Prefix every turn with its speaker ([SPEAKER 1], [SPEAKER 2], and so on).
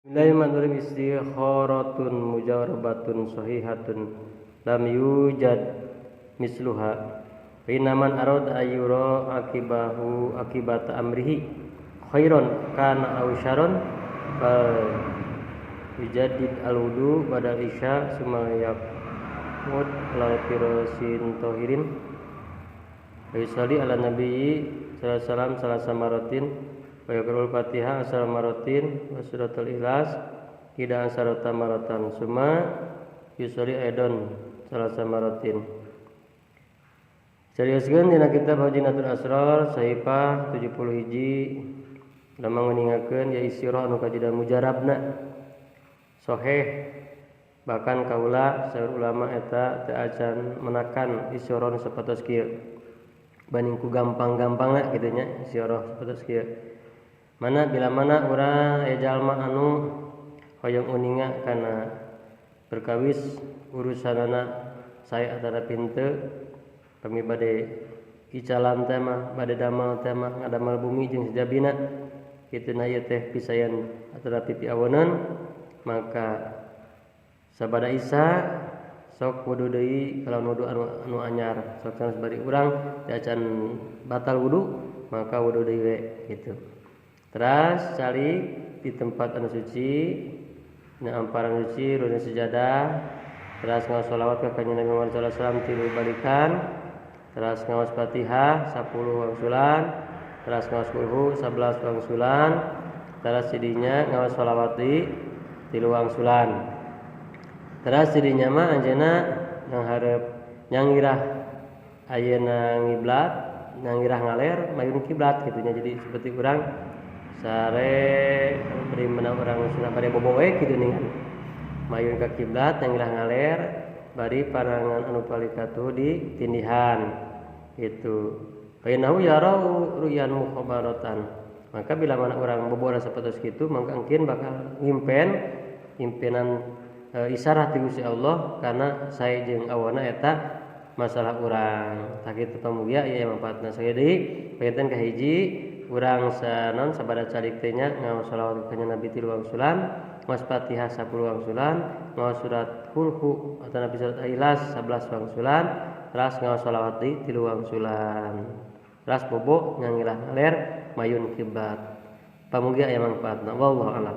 [SPEAKER 1] Bismillahirrahmanirrahim. Istikharatun mujarrabatun sahihatun lam yujad misluha. Inna man arad ayyura akibahu akibata amrihi khairon kana aw syarron fal yujaddid al-wudu ba'da isya summa yaqud ala firasin tahirin wa yusalli ala nabiyyi sallallahu alaihi wasallam salasa maratin wa yaqra'ul Fatihah asal maratin wa suratul Ikhlas ida asarata maratan summa yusalli aidon salasa maratin. Seriuskeun dina kitab Hajinatul Asrar sahifah 70 hiji lama nguningakeun ya istirah anu kajida mujarabna sahih, bahkan kaula saur ulama eta teu acan menakan istirah nu sapertos kieu banding ku gampang-gampangna kitu nya istirah sapertos kieu. Mana bila mana urang aya jalma anu hoyong uninga kana perkawis urusanana sae antara pinte kami bade icalan teh mah bade damel teh mah ngadamel bumi jeung sejabina kitu na ieu teh pisayan antara pipi awonan, maka sabada isa sok wudu deui kalau wudu anu anyar sok sanes bari urang teu acan batal wudu maka wudu deui we kitu. Teras calik di tempat anu suci na amparan suci runa sejadah, teras ngaos sholawat ka kanjeng Nabi Muhammad sallallahu alaihi wasallam tilu balikan, teras ngaos Fatihah 10 wangsulan, teras ngaos kulhu 11 wangsulan, teras sidinya ngaos sholawat di tilu wangsulan. Teras sidinya mah anjeunna nganghareup nyangirah ayeuna ngiblat, nyangirah ngaler mayun kiblat kitu nya. Jadi seperti urang sare beri menang urang sunah bari bobo we kitu ningan mayun ka kiblat nyangirah ngaler bari parangan anu palikatuh di tindihan gitu. Kainahu yarau ru'yan mukhabaratan. Maka bila mana urang bobora sapertos kitu maka engkin bakal ngimpen impinan isarah ti Gusti Allah karena sae jeung awana eta masalah urang. Tah kitu pamugia ieu manfaatna sae deui panginten kahiji urang sanon sabada calik teh nya ngaos shalawat ka Nabi tilu wangsulan, ngaos Fatihah 10 wangsulan, ngaos surat Kulhu atau Nabi surat Al-Ikhlas 11 wangsulan, teras ngaos shalawat di tilu wangsulan. Teras bobo nyangilah ngaler mayun kiblat. Pamugia aya manfaatna. Wallahu a'lam.